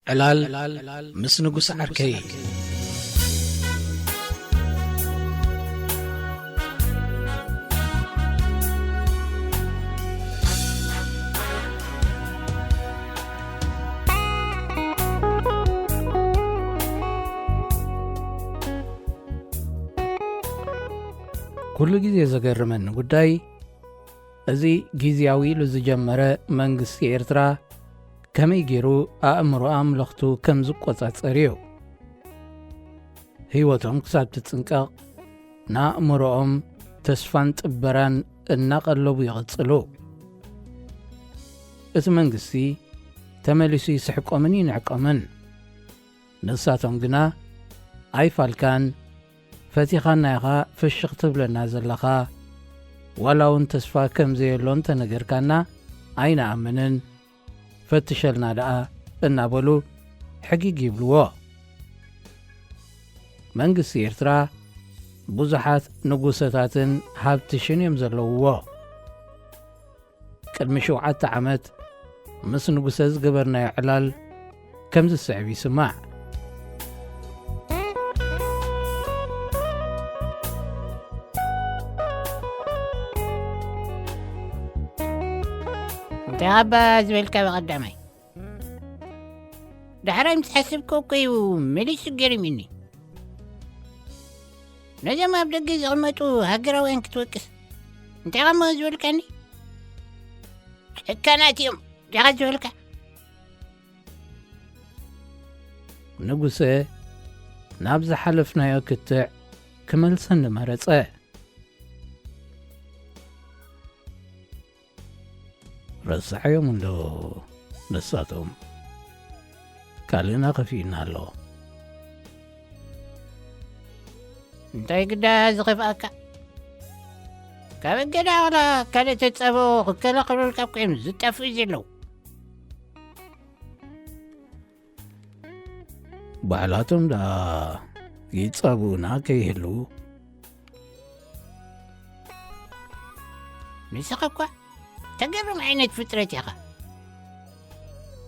ዕላል ምስ ንጉስ ዓርከይ። ኩሉ ግዜ ዘገርመኒ ጉዳይ፣ እዚ ግዝያዊ ኢሉ ዝጀመረ መንግስቲ ኤርትራ ከመይ ገይሩ ኣእምሮ ኣምለኽቱ ከም ዝቆጻጸር እዩ። ህይወቶም ክሳብ ትጽንቀቕ፣ ንኣእምሮኦም ተስፋን ጥበራን እናቐለቡ ይቕጽሉ። እቲ መንግስቲ ተመሊሱ ይስሕቆምን ይንዕቆምን። ንሳቶም ግና ኣይፋልካን፣ ፈቲኻና ኢኻ ፍሽኽ ትብለና ዘለኻ፣ ዋላ እውን ተስፋ ከም ዘየሎ እንተነገርካና ኣይንኣምንን፣ ፈትሸልና ደኣ እናበሉ ሕጊግ ይብልዎ። መንግስቲ ኤርትራ ብዙሓት ንጉሰታትን ሃብትሽን እዮም ዘለውዎ። ቅድሚ ሸውዓተ ዓመት ምስ ንጉሰ ዝገበርናዮ ዕላል ከም ዝስዕብ ይስማዕ። እንታይ ኣባ ዝበልካ ብቐዳማይ? ዳሕራይ ምስ ሓሰብክዎ እኮ እዩ መሊሱ ገሪሙኒ። ነዞም ኣብ ደገ ዝቕመጡ ሃገራውያን ክትወቅስ እንታይ ቐሞ ዝበልካኒ? ጨካናት እዮም ዲኻ ዝበልካ? ንጉሰ ናብ ዝሓለፍናዮ ክትዕ ክመልሰኒ መረጸ። ረሳዕዮም እንዶ ነሳቶም ካልእና ከፊእና ኣሎ። እንታይ ግዳ ዝኸፍኣካ? ካብ እገዳ ዋላ ካልእ ተጻብኦ ክከላኸሉልካ እኮ እዮም ዝጠፍኡ ዘለዉ። ባዕላቶም ደኣ ይጻብኡና ከይህልዉ። ንስኻ እኳ ተገርም ዓይነት ፍጥረት ኢኻ።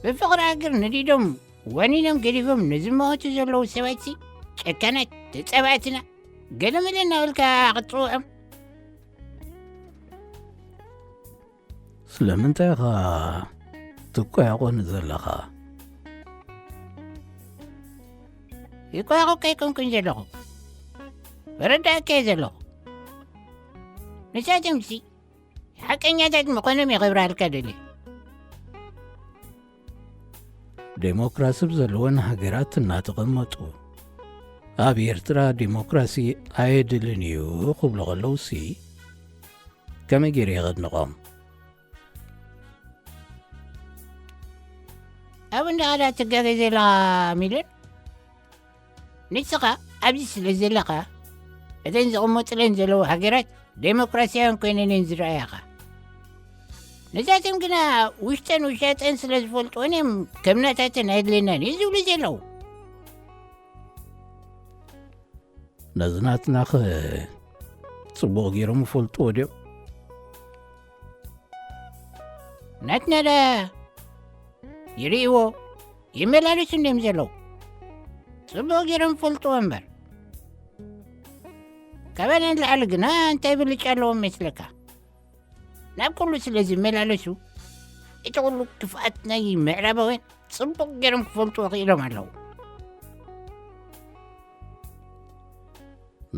ብፍቕሪ ሃገር ነዲዶም ዋኒኖም ገዲፎም ንዝመወቱ ዘለዉ ሰባትሲ ጨካናት ተጻባእትና ገለመለ እናበልካ ክትጽውዖም። ስለምንታይ ኢኻ ትቆያቆኒ ዘለኻ? ይቆያቆ ኣይኮንኩን ዘለኹ። በረዳእካ እየ ዘለኹ። ንሳቶምሲ ሓቀኛታት ምዃኖም የኽብራልካ ደልየ። ዴሞክራሲ ብዘለወን ሃገራት እናተቐመጡ፣ ኣብ ኤርትራ ዴሞክራሲ ኣየድልን እዩ ክብሉ ከለውሲ፣ ከመይ ገይረ የቐድንቖም? ኣብ እንዳ ቓላት ትጋገ ዘለኻ ሚልን፣ ንስኻ ኣብዚ ስለ ዘለኻ፣ እተን ዝቕመጥለን ዘለዉ ሃገራት ዴሞክራስያውያን ኮይነን እየን ዝረኣያኻ። ነዛተን ግና ውሽጠን ውሻጠን ስለ ዝፈልጥወን እዮም ከም ናታተን ኣየድልየናን እዩ ዝብሉ ዘለዉ። ነዚ ናትናኸ ጽቡቕ ገይሮም ይፈልጥዎ ድዮም? ናትና ዳ ይርእይዎ፣ ይመላለሱ እንድዮም ዘለዉ። ጽቡቕ ገይሮም ይፈልጥዎ እምበር። ካባና ንላዕሊ ግና እንታይ ብልጫ ኣለዎም መስለካ? ናብ ኩሉ ስለ ዝመላለሱ፣ እቲ ኩሉ ክፍኣት ናይ ምዕራባውያን ጽቡቕ ገይሮም ክፈልጥዎ ክኢሎም ኣለዉ።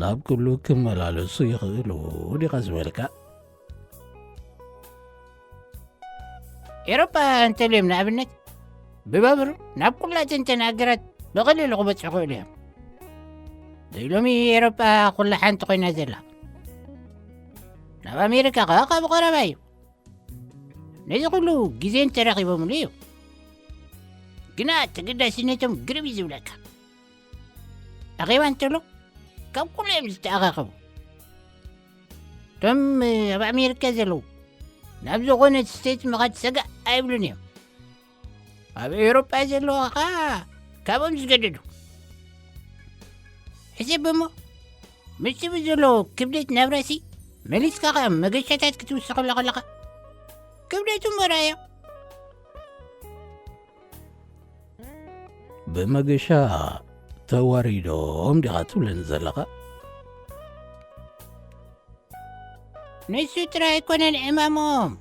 ናብ ኩሉ ክመላለሱ ይኽእሉ ዲኻ ዝበልካ? ኤሮጳ እንተልዮም ንኣብነት ብባቡር ናብ ኩላተን እተን ሃገራት ብቐሊሉ ክበጽሑ ይኽእሉ እዮም። ዘይሎሚ ኤሮጳ ኩላ ሓንቲ ኮይና ዘላ። ናብ ኣሜሪካ ከኣ ካብ ቐረባ እዩ። ነዚ ኩሉ ግዜ እንተረኺቦምሉ እዩ። ግና ተገዳስነቶም ግርም እዩ ዝብለካ። ኣኼባ እንተሎ ካብ ኩሉ እዮም ዝተኣኻኸቡ። እቶም ኣብ ኣሜሪካ ዘለዉ ናብ ዝኾነ ስቴት ምኻድ ሰጋእ ኣይብሉን እዮም። ኣብ ኤውሮጳ ዘለዉ ኸዓ ካብኦም ዝገደዱ። ሕሰብ እሞ ምስቲ ብዘሎ ክብደት ናብራሲ መሊስካ ኸዓ መገሻታት ክትውስኸሉ ከለኻ ክብደቱ እሞ ረኣዮ። ብመገሻ ተዋሪዶም ዲኻ ትብለኒ ዘለኻ? ንሱ ጥራይ ኣይኮነን ዕማሞም።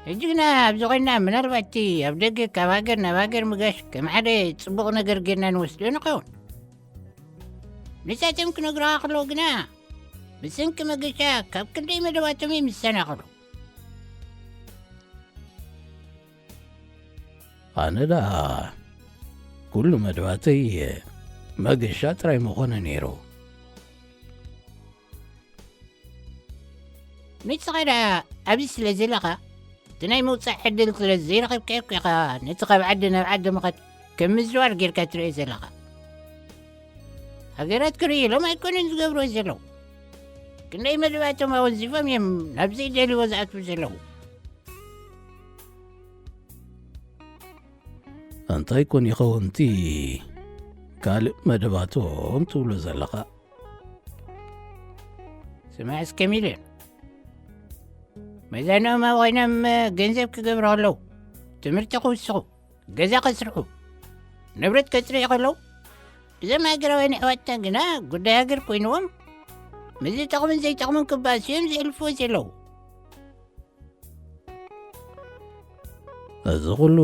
ሕጂ ግና ኣብዚ ኮይና ምናልባት እቲ ኣብ ደገ ካብ ሃገር ናብ ሃገር ምጋሽ ከም ሓደ ጽቡቕ ነገር ጌርና ንወስዶ ንኸውን። ንሳቶም ክነግሩኻ ከለዉ ግና ብሰንኪ መገሻ ካብ ክንደይ መደባቶም እዮም ዝሰናኸሉ። ኣነ ደኣ ኩሉ መደባተይ መገሻ ጥራይ ምኾነ ነይሩ። ንስኻ ደኣ ኣብዚ ስለ ዘለኻ፣ እቲ ናይ ምውጻእ ዕድል ስለ ዘይረኸብካዮ እኮ ኢኻ ነቲ ካብ ዓዲ ናብ ዓዲ ምኻድ ከም ምዝዋር ጌርካ ትርእዮ ዘለኻ። ሃገራት ክርእዩ ኢሎም ኣይኮኑን ዝገብርዎ ዘለዉ። ክንደይ መደባቶም ኣወንዚፎም እዮም ናብ ዘይደልይዎ ዝኣትዉ ዘለዉ። እንታይ ኮን ይኸውን እቲ ካልእ መደባቶም ትብሎ ዘለኻ? ስማዕ እስከ ሚልዮን፣ መዛንኦም ኣብ ኮይኖም ገንዘብ ክገብሩ ከለዉ፣ ትምህርቲ ክውስኹ፣ ገዛ ከስርሑ፣ ንብረት ከጽርዩ ከለዉ፣ እዞም ሃገራውያን ኣሕዋትና ግና ጉዳይ ሃገር ኮይንዎም፣ ምስዚ ጠቕምን ዘይጠቕምን ክባእሱ እዮም ዘሕልፍዎ ዘለዉ። እዚ ኩሉ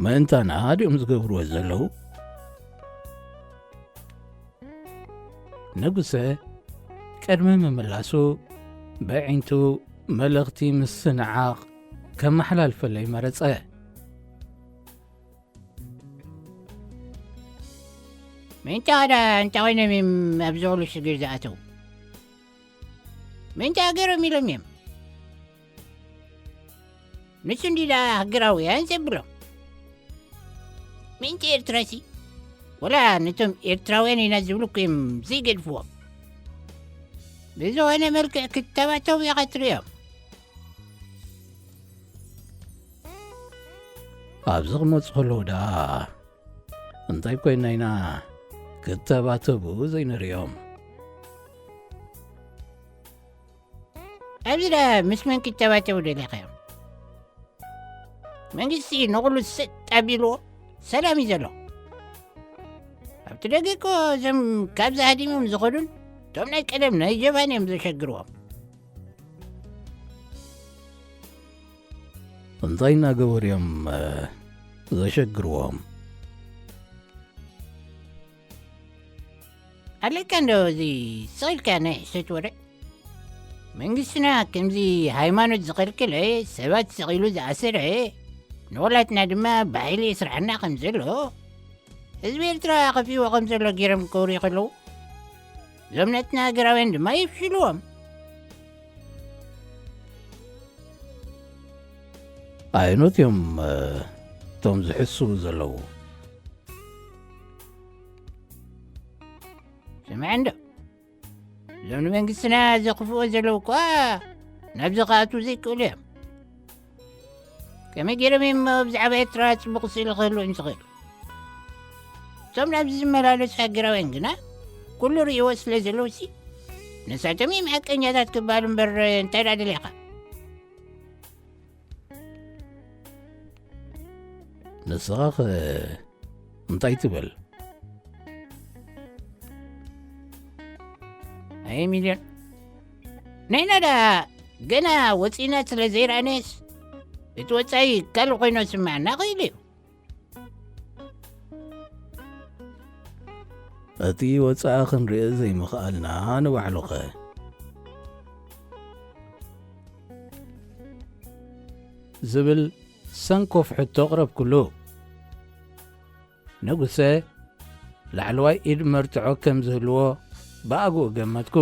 ምእንታና ድዮም ዝገብርዎ ዘለዉ? ንጉሰ ቅድሚ ምምላሱ ብዒንቱ መልእኽቲ ምስንዓቕ ከመሓላልፈለይ መረጸ። ምእንታ ደኣ እንታይ ኮይኖም እዮም ኣብዚ ኩሉ ሽግር ዝኣተዉ? ምእንታ ሃገሮም ኢሎም እዮም። ንሱ እንዲ ደኣ ሃገራውያን ዘብሎም። ምእንቲ ኤርትራሲ፣ ወላ ነቶም ኤርትራውያን ኢና ዝብሉ እኮ እዮም ዘይገድፍዎም። ብዝኾነ መልክዕ ክተባተቡ ኢኻ ትርእዮም። ኣብዚ ክመጹ ከለዉ ደኣ እንታይ ኮይና ኢና ክተባተቡ ዘይንርእዮም? ኣብዚ ደኣ ምስ መን ክተባተቡ ደሊኻዮም? መንግስቲ ንኹሉ ሰጥ ኣቢልዎ ሰላም እዩ ዘሎ። ኣብቲ ደገ እኮ እዞም ካብዚ ሃዲሞም ዝኸዱን እቶም ናይ ቀደም ናይ ጀባን እዮም ዘሸግርዎም። እንታይ እናገበሩ እዮም፣ እ፣ ዘሸግርዎም? ኣለካ እንዶ እዚ ስቕ ኢልካ ናይ ሕሰት ወረ? መንግስትና ከምዚ ሃይማኖት ዝኸልከለ፣ ሰባት ስቕ ኢሉ ዝኣሰረ፣ ንኹላትና ድማ ብሓይሊ የስርሓና ከም ዘሎ፣ ህዝቢ ኤርትራ ከፊዎ ከም ዘሎ ገይሮም ክገብሩ ከለዉ፣ እዞም ናትና ሃገራውያን ድማ የፍሽልዎም። ኣየኖት እዮም፣ እ፣ እቶም ዝሕስዉ ዘለዉ? ስምዐ እንዶ፣ እዞም ንመንግስትና ዘኽፍኦ ዘለዉ እኳ ናብዚ ክኣትዉ ዘይክእሉ እዮም። ከመይ ገይሮም እዮም ብዛዕባ ኤርትራ ጽቡቕ ስእሊ ክህልዎም ዝኽእል? እቶም ናብዚ ዝመላለሱ ሃገራውያን ግና ኩሉ ርእይዎ ስለ ዘለዉሲ፣ ንሳቶም እዮም ሓቀኛታት ክበሃሉ እምበር እንታይ ደኣ ደሊኻ? ንስኻኸ እንታይ ትብል? ኣይ ሚልዮን፣ ንሕና ደኣ ገና ወጺእና ስለ ዘይረኣናዮስ፣ እቲ ወጻኢ ካልእ ኮይኑ ዝስምዓና ክእል እዩ። እቲ ወጻኢ ክንርኢ ዘይምኽኣልና ንባዕሉኸ? ዝብል ሰንኮፍ ሕቶ ኣቕረብኩሉ። ንጉሰ ላዕለዋይ ኢድ መርትዖ ከም ዝህልዎ ብኣግኡ ገመትኩ።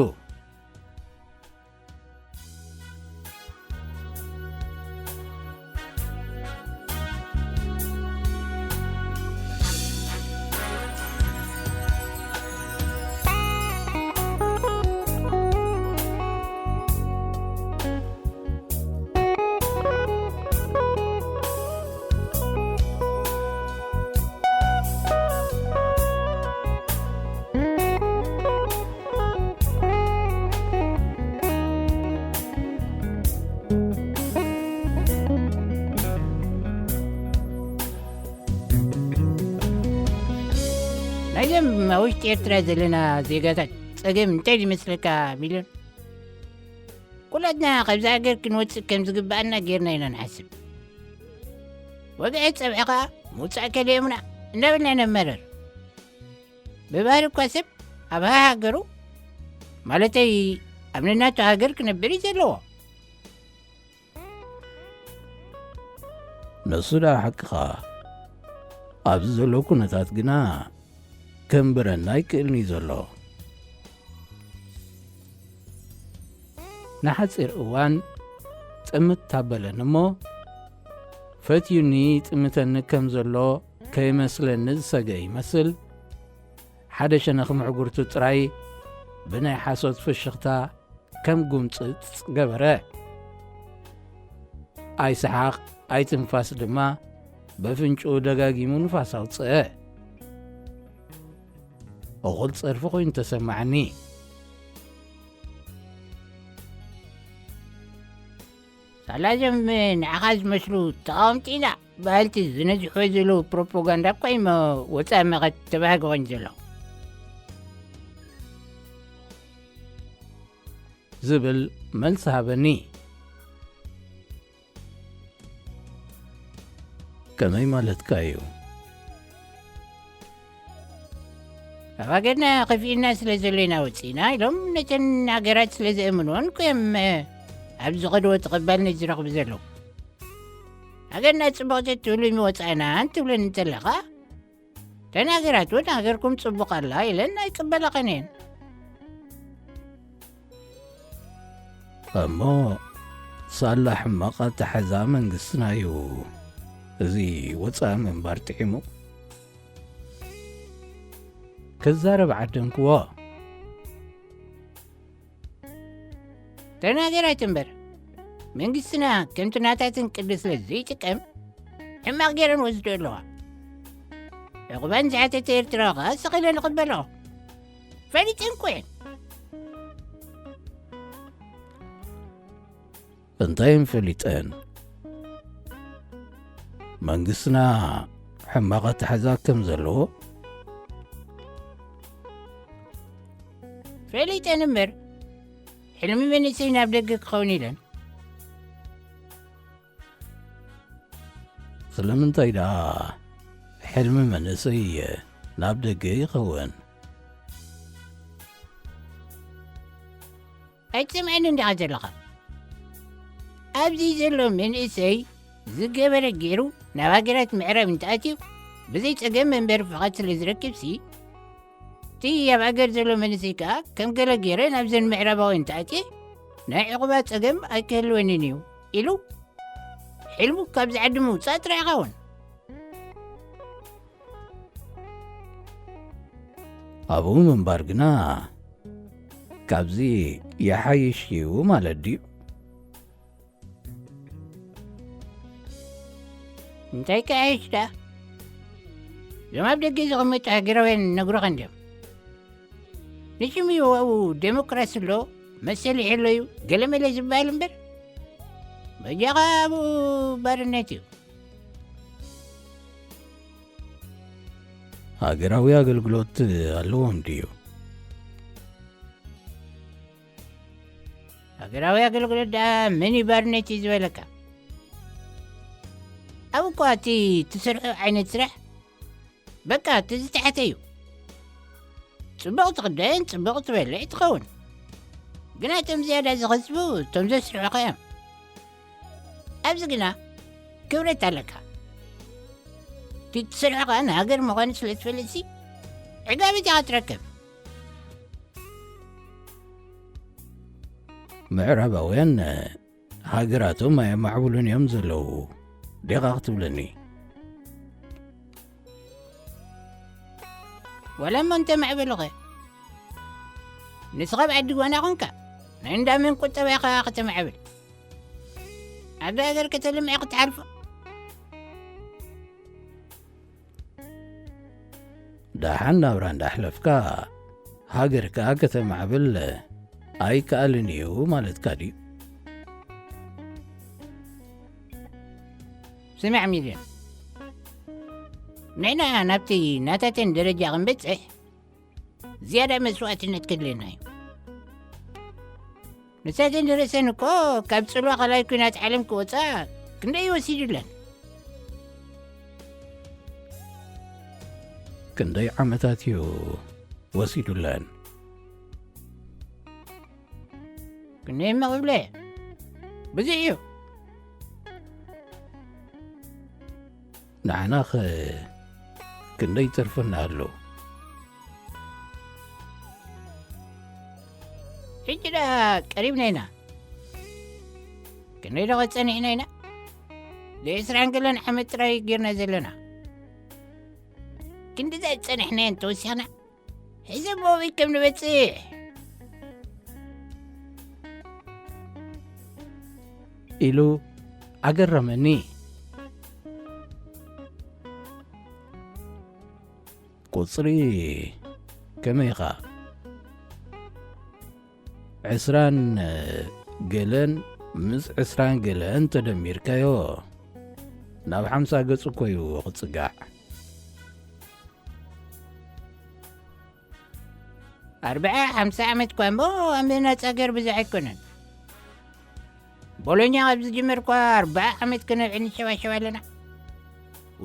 እዞም ኣብ ውሽጢ ኤርትራ ዘለና ዜጋታት ጸገም እንታይ ይመስለካ ሚልዮን? ኩላትና ካብዛ ሃገር ክንወጽእ ከም ዝግብኣና ጌርና ኢና ንሓስብ። ወግዒ ጸብሒ ከኣ ምውጻእ ከልዮምና እንዳበልና ነመረር። ብባህሪ እኳ ሰብ ኣብ ሃሃገሩ፣ ማለተይ ኣብ ነናቱ ሃገር ክነብር እዩ ዘለዎ። ንሱ ደኣ ሓቅኻ። ኣብዚ ዘሎ ኩነታት ግና ከንብረና ኣይክእልን እዩ ዘሎ። ንሓጺር እዋን ጽምት ታበለን እሞ፣ ፈትዩኒ ይጥምተኒ ከም ዘሎ ከይመስለኒ ዝሰገ ይመስል፣ ሓደ ሸነኽ ምዕጉርቱ ጥራይ ብናይ ሓሶት ፍሽኽታ ከም ጉምጽጽ ገበረ። ኣይሰሓቕ ኣይትንፋስ ድማ በፍንጭኡ ደጋጊሙ ንፋስ ኣውጽአ። እኹል ጸርፊ ኮይኑ ተሰማዓኒ። ሳላዞም ንዓኻ ዝመስሉ ተቓወምቲ ኢና በሃልቲ ዝነዝሕዎ ዘለዉ ፕሮፓጋንዳ እኳ እዩ ወፃኢ መቐት ተባህገ ኮይኑ ዘሎ። ዝብል መልሲ ሃበኒ። ከመይ ማለትካ እዩ? ኣብ ሃገርና ከፊእና ስለ ዘሎ ኢና ወፂእና ኢሎም ነተን ሃገራት ስለ ዘእምንዎን እዮም ኣብ ዝኸድዎ ተቐባልነት ዝረኽቡ ዘለዉ። ሃገርና ፅቡቕ ትብሉ ይመወፃእና እንትብለን እንተለኻ ተናገራት እውን ሃገርኩም ፅቡቕ ኣላ ኢለን ኣይቅበላኸን እየን። እሞ ሳላ ሕማቕ ኣተሓዛ መንግስትና እዩ እዚ ወፃኢ ምንባር ጥዒሙ። ክዛረብ ዓደምክዎ። ተናገራት እምበር መንግስትና ከምቲ ናታትን ቅዲ ስለ ዘይጥቀም ሕማቕ ገይረን ወስዶ ኣለዋ። ዕቑባን ዝሓተተ ኤርትራዊ ኸዓ ስቕ ኢለን ይቕበልኦ። ፈሊጠን እኮ እየን። እንታይ እየን ፈሊጠን? መንግስትና ሕማቕ ኣተሓዛ ከም ዘለዎ? ፈሊጠን እምበር ሕልሚ መንእሰይ ናብ ደገ ክኸውን ኢለን። ስለምንታይ ደኣ ሕልሚ መንእሰይ ናብ ደገ ይኸውን? ኣይትሰምዐንን ዲኻ ዘለኻ? ኣብዚ ዘሎ መንእሰይ ዝገበረ ገይሩ ናብ ሃገራት ምዕራብ እንተኣትዩ ብዘይ ጸገም መንበሪ ፍቓድ ስለ ዝረክብሲ፣ እቲ ኣብ ሃገር ዘሎ መንእሰይ ከኣ ከም ገለ ገይረ ናብዘን ምዕራባውያን እንተኣትየ ናይ ዕቑባ ጸገም ኣይክህልወንን እዩ ኢሉ ሕልሙ ካብዚ ዓዲ ምውጻእ ጥራይ ይኸውን። ኣብኡ ምንባር ግና ካብዚ ይሓይሽ እዩ ማለት ድዩ? እንታይ ክሓይሽ ደኣ? እዞም ኣብ ደገ ዝቕመጡ ሃገራውያን ነግሮኻ እንድዮም። ንሽም እዩ ኣብኡ ዴሞክራሲ ኣሎ መሰል ይሕሎ እዩ ገለመለ ዝበሃል እምበር በጃኻ ኣብኡ ባርነት እዩ። ሃገራዊ ኣገልግሎት ኣለዎም ድዩ? ሃገራዊ ኣገልግሎት ደኣ መን እዩ ባርነት እዩ ዝበለካ? ኣብ እኳ እቲ ትሰርሖ ዓይነት ስራሕ በቃ እቲ ዝተሓተ እዩ። ጽቡቕ ትኽደን ጽቡቕ ትበልዕ ትኸውን። ግና እቶም ዝያዳ ዝኸስቡ እቶም ዘስርሑኻ እዮም። ኣብዚ ግና ክብረት ኣለካ። እቲ ትሰርሖ ከኣ ንሃገር ምዃኑ ስለ ትፈልጥሲ ዕጋበት ኢኻ ትረክብ። ምዕራባውያን ሃገራቶም ኣየማዕብሉን እዮም ዘለዉ ዲኻ ክትብለኒ? ዋላ እሞ እንተ መዕበሉኸ ንስኻ ኣብ ዓዲ ጓና ኾንካ ናይ እንዳመን ቁጠባ ኢኻ ከተማዕብል? ዓዲ ሃገር ከተልምዐ ክትሓልፎ? ደሓን ናብራ እንዳሕለፍካ ሃገር ከኣ ከተማዕብል ኣይከኣልን እዩ ማለትካ ድዩ? ስማዕ ሚልዮን፣ ንሕና ናብቲ ናታተን ደረጃ ክንበጽሕ ዝያዳ መስዋእትነት ከድልየና እዩ። ንሳተን ደረሰን እኮ ካብ ጽልዋ ካልኣይ ኲናት ዓለም ክወጻ ክንደይ ወሲዱለን? ክንደይ ዓመታት እዩ ወሲዱለን? ክንደይ እሞ ክብለ? ብዙሕ እዩ። ንዓናኸ ክንደይ ተርፈና ኣሎ? ሕጂ ደኣ ቀሪብና ኢና። ክንደይ ደቐ ጸኒሕና ኢና? ንዕስራን ገለን ዓመት ጥራይ ጌርና ዘለና። ክንዲ ዝጸንሕናዮ እንተወሲኽና፣ ሕዚ እሞ ኣበይ ከም ንበጽሕ? ኢሉ ኣገረመኒ። ቁጽሪ ከመይ ኢኻ? ዕስራን ገለን ምስ ዕስራን ገለን ተደሚርካዮ ናብ ሓምሳ ገጽ እኮ እዩ ክጽጋዕ። ኣርብዓ ሓምሳ ዓመት እኳ እሞ ኣብ ምህናጽ ሃገር ብዙሕ ኣይኮነን። ቦሎኛ ካብ ዝጅመር እኳ ኣርብዓ ዓመት ከነብዕል ንሸባሸብ ኣለና።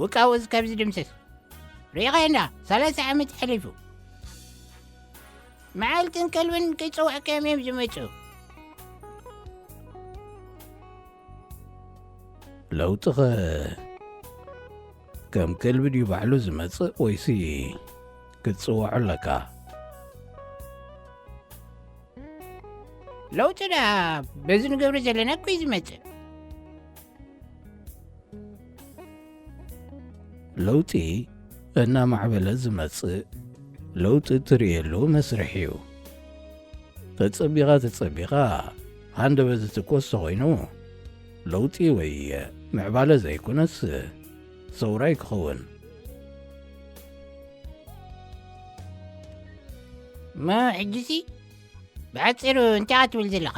ውቃውዝ ካብ ዝድምሰስ ርኢኻ እንዳ ሰላሳ ዓመት ሓሊፉ። መዓልትን ከልብን ከይጸዋዕካዮም እዮም ዝመጹ። ለውጥኸ ከም ከልቢ ድዩ ባዕሉ ዝመጽእ ወይሲ ክትጽውዖ ኣለካ? ለውጢ ደኣ በዚ ንገብሮ ዘለና እኮ እዩ ዝመጽእ። ለውጢ እናማዕበለ ዝመጽእ ለውጢ እትርእየሉ መስርሕ እዩ። ተጸቢኻ ተጸቢኻ ሃንደበት ዝትኮስ ተኾይኑ ለውጢ ወይ ምዕባለ ዘይኮነስ ሰውራ እዩ ክኸውን። እሞ ሕጂሲ ብሓጺሩ እንታይ ኢኻ ትብል ዘለኻ?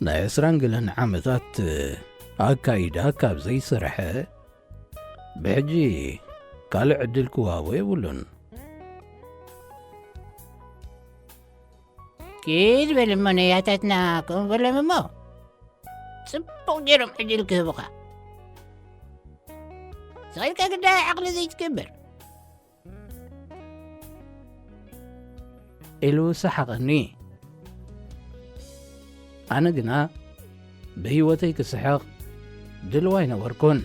ናይ ዕስራን ገለን ዓመታት ኣካይዳ ካብ ዘይሰርሐ ብሕጂ ካልእ ዕድል ክወሃቦ የብሉን። ኪድ በል እሞ ነያታትና ከምኡ በሎም እሞ ጽቡቕ ገይሮም ዕድል ክህቡኻ። ስቕ ኢልካ ግዳ ዓቕሊ ዘይትገብር ኢሉ ሰሓቐኒ። ኣነ ግና ብህይወተይ ክስሕቕ ድልው ኣይነበርኩን።